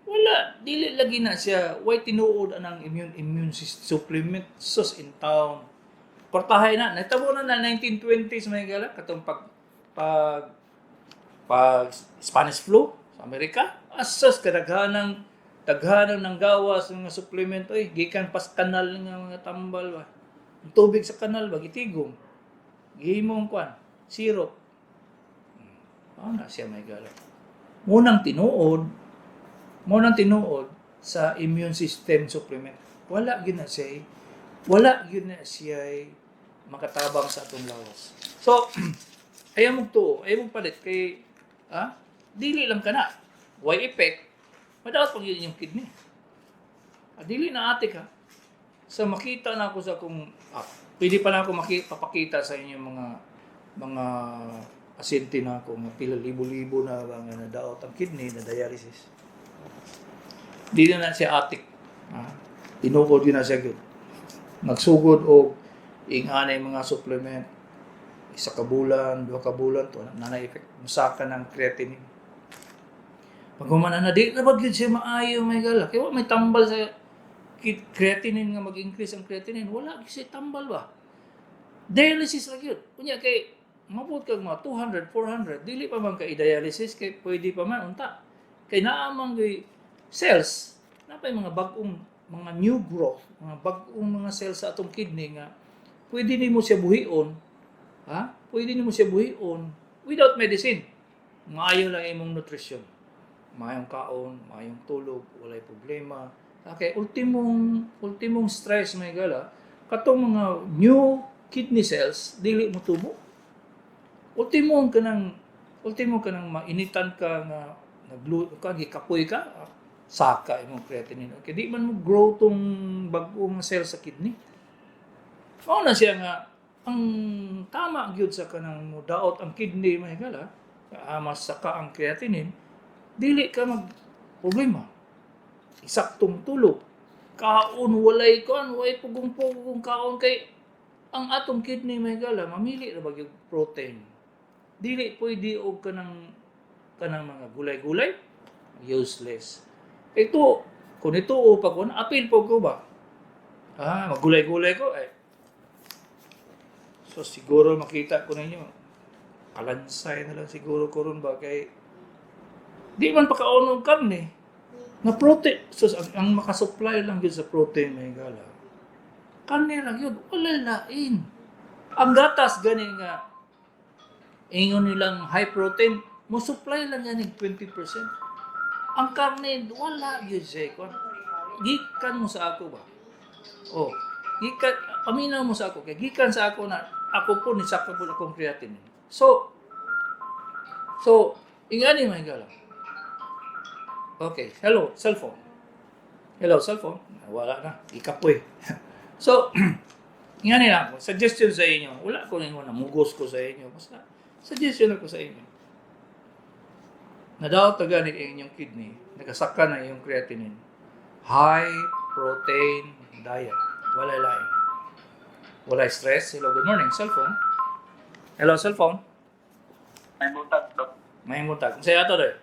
Wala, dili lagi na siya. Way tinuod anang immune immune system supplement, sus in town. Portahay na, nahitabo na na 1920s, may gala, katong pag Spanish flu sa Amerika. Asas kadaghanang daghanang nang gawas ng mga supplement oy, gikan pas kanal nga mga tambal ba. Ang tubig sa kanal ba gitigom. Gihimong kwan, syrup. Mao na siya, may gala. Munang tinuod sa immune system supplement. Wala gyud na siya makatabang sa atong lawas. So, ayaw mong tuo, ayaw mong palit kay dili lang kana. Way effect, madaot pag yun yung kidney. Ah, dili na ate ka. Sa makita na ako sa kung pwede pa na ako papakita sa inyo mga pasyente na ako nga pila libo-libo na ba nga nadaot ang kidney na dialysis. Dili na siya atik. Ah, tinuod yun na siya gyud. Nagsugod og inganay mga supplement, isa ka bulan, 2 ka bulan to na na effect. Musaka ng creatinine. Pag humana na, di na ba gyud siya maayo, may gala. Kaya wa may tambal sa creatinine nga mag-increase ang creatinine. Wala gyud siya tambal ba. Dialysis ra gyud. Unya kay mabot kag mga 200, 400, dili pa man ka i-dialysis kay pwede pa man unta. Kay naa man gyud cells, napay mga bag-ong mga new growth, mga bag-ong mga cells sa atong kidney nga pwede nimo siya buhion, ha? Pwede nimo siya buhion without medicine. Maayo lang imong nutrition. Maayong kaon, maayong tulog, walay problema. Okay, ultimong ultimong stress, may gala, katong mga new kidney cells dili mo tubo. Ultimo kanang mainitan ka nga naglu ka, gikapoy ka, saka imong creatinine. Okay, di man mo grow tong bag-ong cell sa kidney. Mao na siya nga ang tama gyud sa kanang mo daot ang kidney, may gala, mas saka ang creatinine, dili ka mag problema. Isaktong tulog. Kaon walay kuan, way pugong-pugong kaon kay ang atong kidney, may gala, mamili ra ba gyud protein. Dili pwede og kanang mga gulay-gulay, useless. Ito, kung ito o pag kuan, apil po ko ba? Ah, magulay-gulay ko eh. So siguro makita ko ninyo, kalansay na lang siguro ko ron ba kay di man pakaon og karne na protein. So ang makasupply lang gyud sa protein, may gala, karne lang yun, wala lain. Ang gatas gani nga ingon nilang high protein, mo supply lang yan 20%. Ang karne wala gyud siya kuan. Gikan mo sa ako ba? Oh, gikan paminaw mo sa ako kay gikan sa ako na ako po ni saka po akong creatinine. So ingani, may gala. Okay, hello, cellphone. Hello, cellphone. Wala na, ikapoy. So, ingani na ako, suggestion sa inyo. Wala ko ninyo na mugos ko sa inyo. Basta, Suggestion ako sa inyo. Nadaot na gani ang inyong kidney, nagasaka na iyong creatinine. High protein diet. Walay lain. Walay stress. Hello, good morning. Cellphone. Hello, cellphone. May buntag, Dok. May buntag. Unsay ato doy?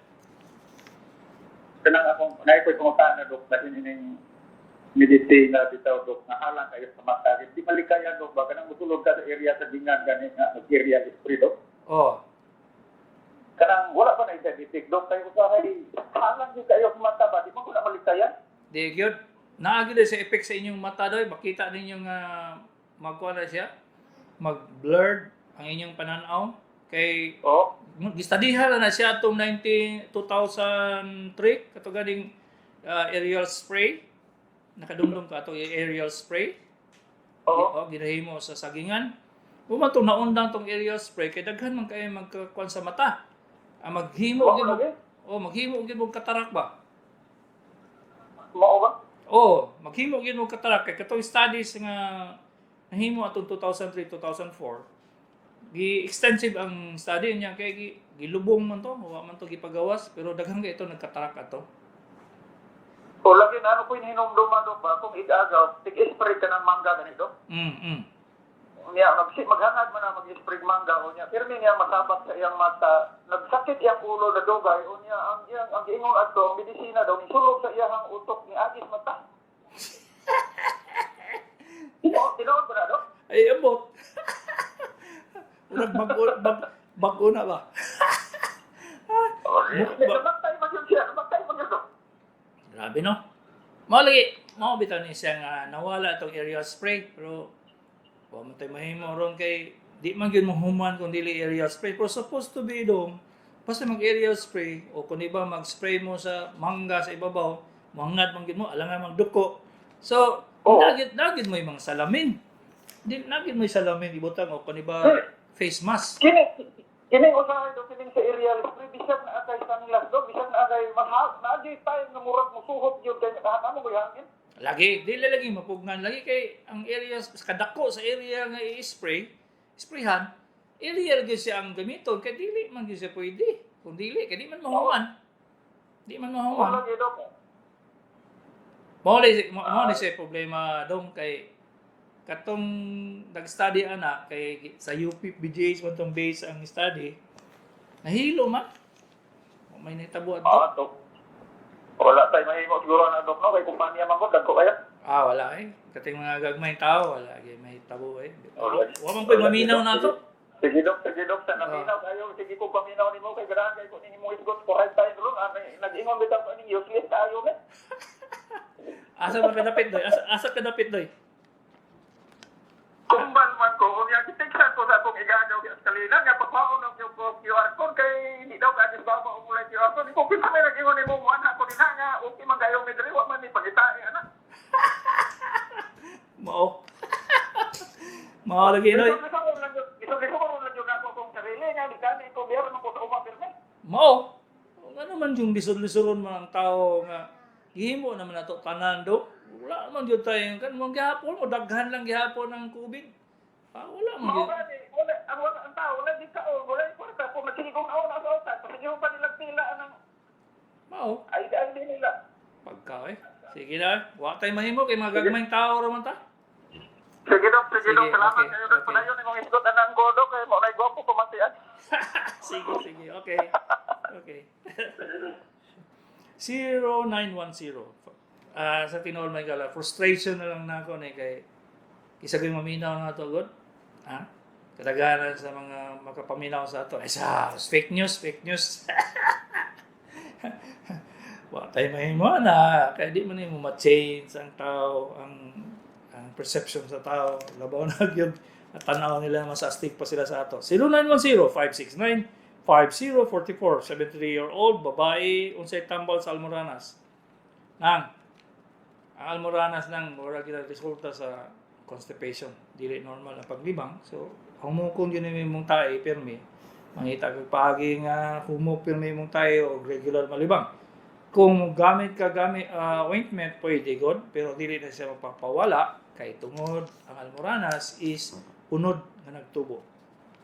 Kanang akong naay ko'y pangutana, Dok, dahil ining medisina bitaw, Dok, nahalang kayo sa mata. Di malikayan, Dok, ba kanang musulod ka sa area sa dingan gani nga mag-area spray, Dok. Oh. Kanang wala pa na diabetic, Dok, kayo usahay halang gyud kayo sa mata ba, di mo ko na malikayan? Di gyud. Naa gyud sa effect sa inyong mata doy, makita ninyo nga magkuha na siya, mag-blurred ang inyong pananaw kay Oo. Gistadihan na siya atong 19 2003 kato ganing aerial spray. Nakadumdum ka ato aerial spray? Oo. Oh, ginahimo sa sagingan. Uma tong naundang tong aerial spray kay daghan man kay magkakuan sa mata. Ang maghimo Mao gyud mo, lagi? oh, maghimo gyud mo katarak ba? Mao ba? Oh, maghimo gyud mo katarak kay katong studies nga nahimo atong 2003 2004, gi extensive ang study niya kay gilubong man to, wa man to gipagawas, pero daghan kay ito nagkatarak ato. O lagi na ano ko hinumduman, Dok, ba kung igagaw, tig-spray ka ng mangga gani, Dok. Niya maghangad man na mag-spray mangga unya pirmi niya masabak sa iyang mata, nagsakit iyang ulo na dugay. Unya ang iyang ang giingon adto ang medisina daw nisulog sa iyang utok ni agis mata. Tinuod, tinuod ba na, Dok? Ay, ambot. Murag bag-o bag-o na ba? Namatay man yun siya, namatay man yun, Dok. Grabe, no. Mao lagi, mao bitaw ni siya nga nawala itong aerial spray, pero wa man tay mahimo ron kay di man gyud mohuman kung dili aerial spray. Pero supposed to be dong basta mag aerial spray o kung iba mag-spray mo sa mangga sa ibabaw, mangad man gyud mo, alangan magduko. So, nagid mo yung mga salamin. Di nagid mo yung salamin ibutang o kung iba face mask. Kini kini usahay, Dok, kining sa aerial spray, bisag na akay sunglass, Dok, bisag na akay mas naagay time nga murag musuhot gyud kay nakahanamo ko hangin. Lagi, dili lagi mapugnan lagi kay ang area kadako sa area nga i-spray, sprayhan, area lagi siya ang gamiton kay dili man gyud siya pwede. Kung dili kay di man mahuman. Di man mahuman. Wala gyud, Dok. Mao ni siya problema dong kay katong nag-study ana kay sa UP BGH man tong base ang study, nahilo man. Wa may nahitabo adto. Ah, Dok. Wala tay mahimo siguro na, Dok, no, kay kumpanya man gud dagko kaya. Ah, wala eh. Kating mga gagmay tao, wala gyud may tabo eh. Wala. Wa man ko'y maminaw na to. Sige, Dok, sige, Dok, sa naminaw kayo, sige ko paminaw nimo kay ganahan kay ko nimo isgot ko right time ron, ah, nag-ingon bitaw ko ning useless tayo me. Asa man kadapit doy? Asa kadapit doy? Kumbal man ko, unya giteksan ko sa akong igagaw kay Escalina nga pagpaon og yung QR code kay di daw ka ba ba umulay QR code. Ko kinsa may nag-ingon nimo mo ana ko dinha nga okay man kayo mi diri, wa man ni pangitae ana. Mao. Mao lagi noy. Isog lang yun ako akong sarili nga di kani ko biyaro man ko sa uma pirmi. Mao. Ano man yung lisod-lisoron man ang tao nga gihimo naman nato tanan do. Wala man gyud tayo kan mo gihapon mo daghan lang gihapon ang COVID. Ah, wala man Mao gyud. gani, wala ang wala ang tao, wala di ka wala kwarta kung magsige kong aon sa utan, pasige pa nila pila anang Mao. ay ay di nila. Pagka eh. Sige na, wa tay mahimo kay mga gagmayng tao ra man ta. Sige, Dok, sige, Sige, Dok, salamat okay, kayo, Dok. okay. Padayon imong isgot anang ko, Dok, kay mao nay gwapo pamatian. Sige, sige. Okay. Okay. 0910. Ah, sa tinuod may gala, frustration na lang nako ni kay isa ko'y maminaw na to god. Ha? Kadaghanan sa mga makapaminaw sa ato. Ay sa fake news, fake news. Wa tay mahimo na kay di man nimo ma-change ang tao, ang perception sa tao. Labaw na gyud at tanaw nila, mas astig pa sila sa ato. 0910-569-5044, 73-year-old babae, unsay tambal sa almoranas? Nang ang almoranas nang mura gid resulta sa constipation, dili normal ang paglibang. So humukon gyud ni imong tae pirmi, mangita kag paagi nga humok pirmi imong tae o regular malibang. Kung gamit ka gamit ointment, pwede god, pero dili na siya mapapawala kay tungod ang almoranas is unod nga nagtubo.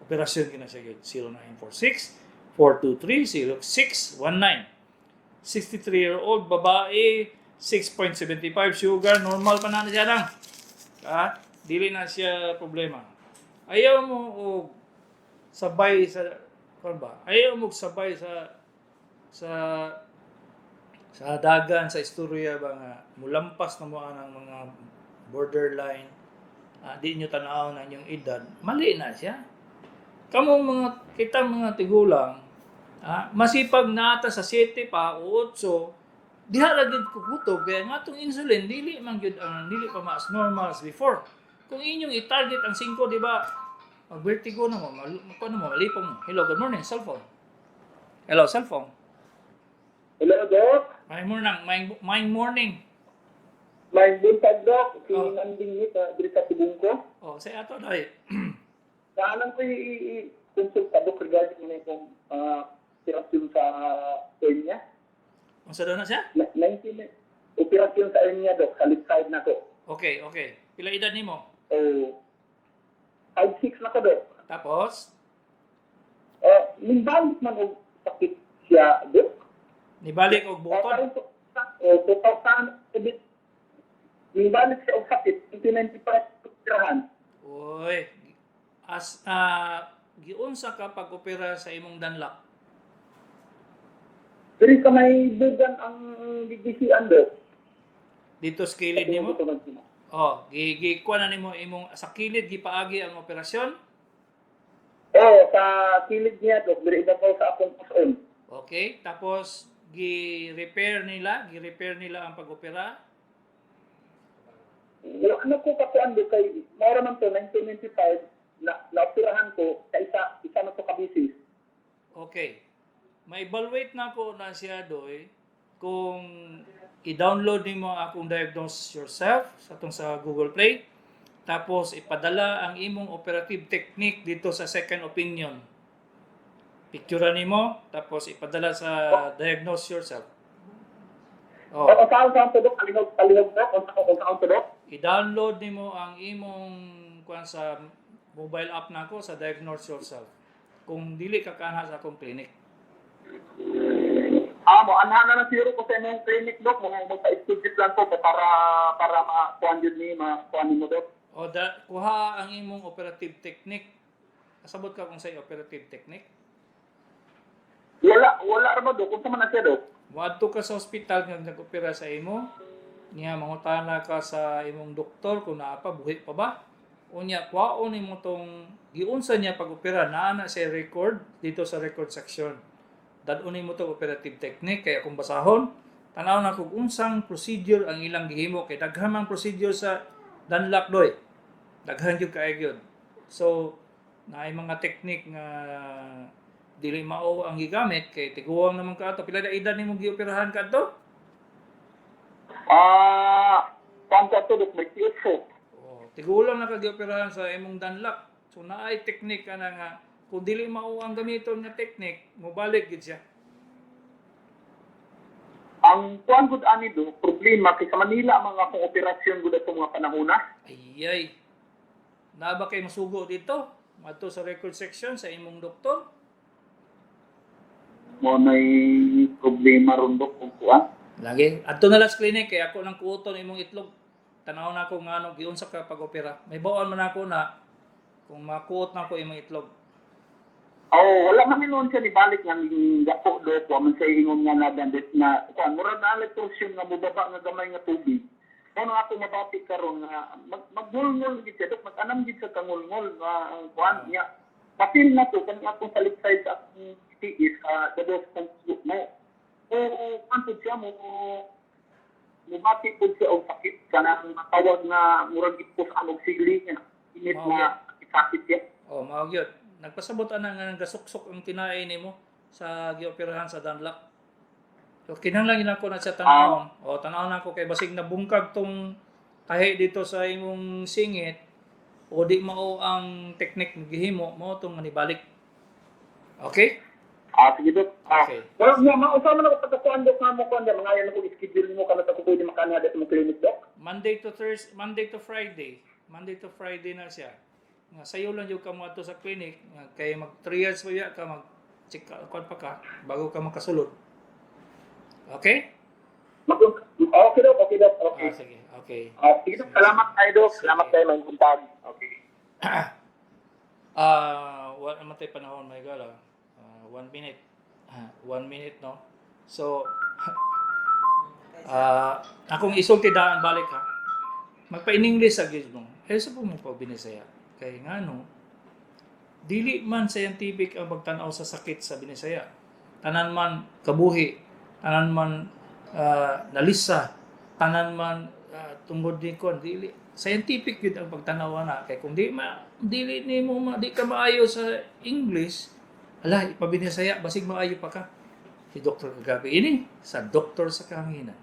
Operasyon kina siya gyud. 0946 423 0619. 63-year-old babae, 6.75 sugar, normal pa na siya lang. Ha? Dili na siya problema. Ayaw mo og sabay sa kuan ba? Ayaw mo og sabay sa dagan sa istorya ba nga mulampas na mo ang mga borderline, di nyo tanaw na inyong edad, mali na siya. Kamong mga kitang mga tigulang, masipag nata sa 7 pa o 8, diha ra gyud kukutob kaya nga atong insulin dili man gyud ang dili pa mas normal as before. Kung inyong i-target ang 5, di ba? Mag vertigo na mo, kuno mo, malipong mo. Hello, good morning, cellphone. Hello, cellphone. Hello, Doc. My morning, my morning. May buntag, Doc. Si Oh. Nanding ni sa diri sa Tibungko. Oh, say ato dai. Kaanan ko i-consult ka, Doc, regarding na itong operasyon sa hernia. Unsa daw na siya? Na, 19, operasyon sa hernia, Doc, sa left side na ko. Okay. Pila edad nimo? Oh, 5'6 na ko, Doc. Tapos Nimbalik man og sakit siya, Doc. Nibalik og Oh, bukod. karon to, oh, 2000, nimbalik siya og sakit, 1995 operahan. Uy, as giunsa ka pag-opera sa imong danlak? Diri sa may dugan ang gigisian, Doc. Dito sa kilid nimo? Oh, gi gi kuha na nimo imong sa kilid gipaagi ang operasyon. Oo, sa kilid niya, Dok. Diri ibabaw sa akong puson. Okay, tapos gi-repair nila ang pag-opera. Wala na ko kakuan, Dok, kay maura man to, 1995, na naoperahan ko, sa isa, isa na to kabisis. Okay. Ma-evaluate na ko na siya doy kung i-download nimo akong Diagnose Yourself sa atong sa Google Play. Tapos ipadala ang imong operative technique dito sa second opinion. Picture nimo tapos ipadala sa Diagnose Yourself. Oh. Oh, O, saan to, Dok? Kalihog, kalihog, Dok? O saan to, Dok? I-download nimo ang imong kuan sa mobile app nako sa Diagnose Yourself. Kung dili ka kanha sa akong clinic. Mo, anha na lang siguro ko sa imong clinic, Dok. Mo, magpa-schedule lang ko para makuan yun ni, makuan ni mo, Dok. O da, kuha ang imong operative technique. Kasabot ka kung sa operative technique. Wala, wala ra ba, Dok? Kung man na siya, Dok? Muadto ka sa ospital nga nag-opera sa imo, niya mangutana ka sa imong doktor kung naa pa buhi pa ba. Unya kuhaon nimo tong giunsa niya pag-opera, naa na sa record dito sa record section. Dad-on nimo tong operative technique kaya kung basahon, tanaw na kung unsang procedure ang ilang gihimo kay daghan man procedure sa danlak doy. Daghan gyud kaayo gyud. So naay mga technique nga dili mao ang gigamit kay tiguang naman ka ato. Pila na edad nimo gioperahan ka ato? Kuan ko to, Dok, may TSO. Oh, tigulang na ka gioperahan sa imong danlak. So naay technique ana nga kung dili mao ang gamiton nga technique, mobalik gid siya. Ang kuan gud ani do, problema kay sa Manila ang mga akong operasyon gud atong mga panahona. Ayay. Naa ba kay masugo dito? Madto sa record section sa imong doktor. Mo nay problema ron, Dok, kung kuan. Lagi. Adto na lang sa clinic kay ako nang kuoton imong itlog. Tanaw na ako ngano giunsa ka pag-opera. May bawon man ako na kung makuot na ako imong itlog. Oh, wala man noon siya nibalik nga dako, Dok, wa man siya ingon nga na dandit na kuan mura na torsion nga mobaba nga gamay nga tubig. Mo na ako mabati karon nga maggulngol gid siya, Dok, mag-anam gid sa kangulngol nga ang kuan niya. Mapil na to kani akong sa left side sa akong tiis dados kong mo. O kuan pud siya mo mubati pud siya og sakit kanang matawag nga murag ipos ang og sili nga init nga sakit siya. Oh, mao gyud. Nagpasabot ana nga nagasuksok ang tinai nimo sa gioperahan sa Danlak. So kinahanglan gyud ako na siya tanawon. Oh, tanaw na ako kay basig nabungkag tong tahi dito sa imong singit o di mao ang technique nga gihimo mao tong nibalik. Okay? Sige, Dok. Okay. Well, nga, mausa man ako pagkakuan, Dok, nga mo kuan, mga yan ako schedule mo kanat ako pwede makanya sa mong clinic, Dok. Monday to Thursday, Monday to Friday. Monday to Friday na siya. Nga sayo lang jud ka moadto sa clinic nga kay mag-triage pa ya ka, mag check ka kuan pa ka bago ka makasulod. Okay? Okay, Dok. Okay, Dok. Okay. Ah, sige. Okay. Ah, sige, Dok. Salamat kayo, Dok. Salamat kayo, may buntag. Okay. Ah, wala naman tayo panahon, my God. Ah. Ah, 1 minute. Ah, 1 minute, no? So, akong isulti daan balik ha. Magpa-in-English sa gyud mo. Eh, sa po mo pa Binisaya. Kay ngano, dili man scientific ang pagtanaw sa sakit sa Binisaya. Tanan man kabuhi, tanan man nalisa, tanan man tungod ni kon dili scientific yun ang pagtanaw na kay kung di ma dili nimo ma, di ka maayo sa English, ala, ipabinisaya, basig maayo pa ka. Si Dr. Kagabi ini sa Doktor sa Kahanginan.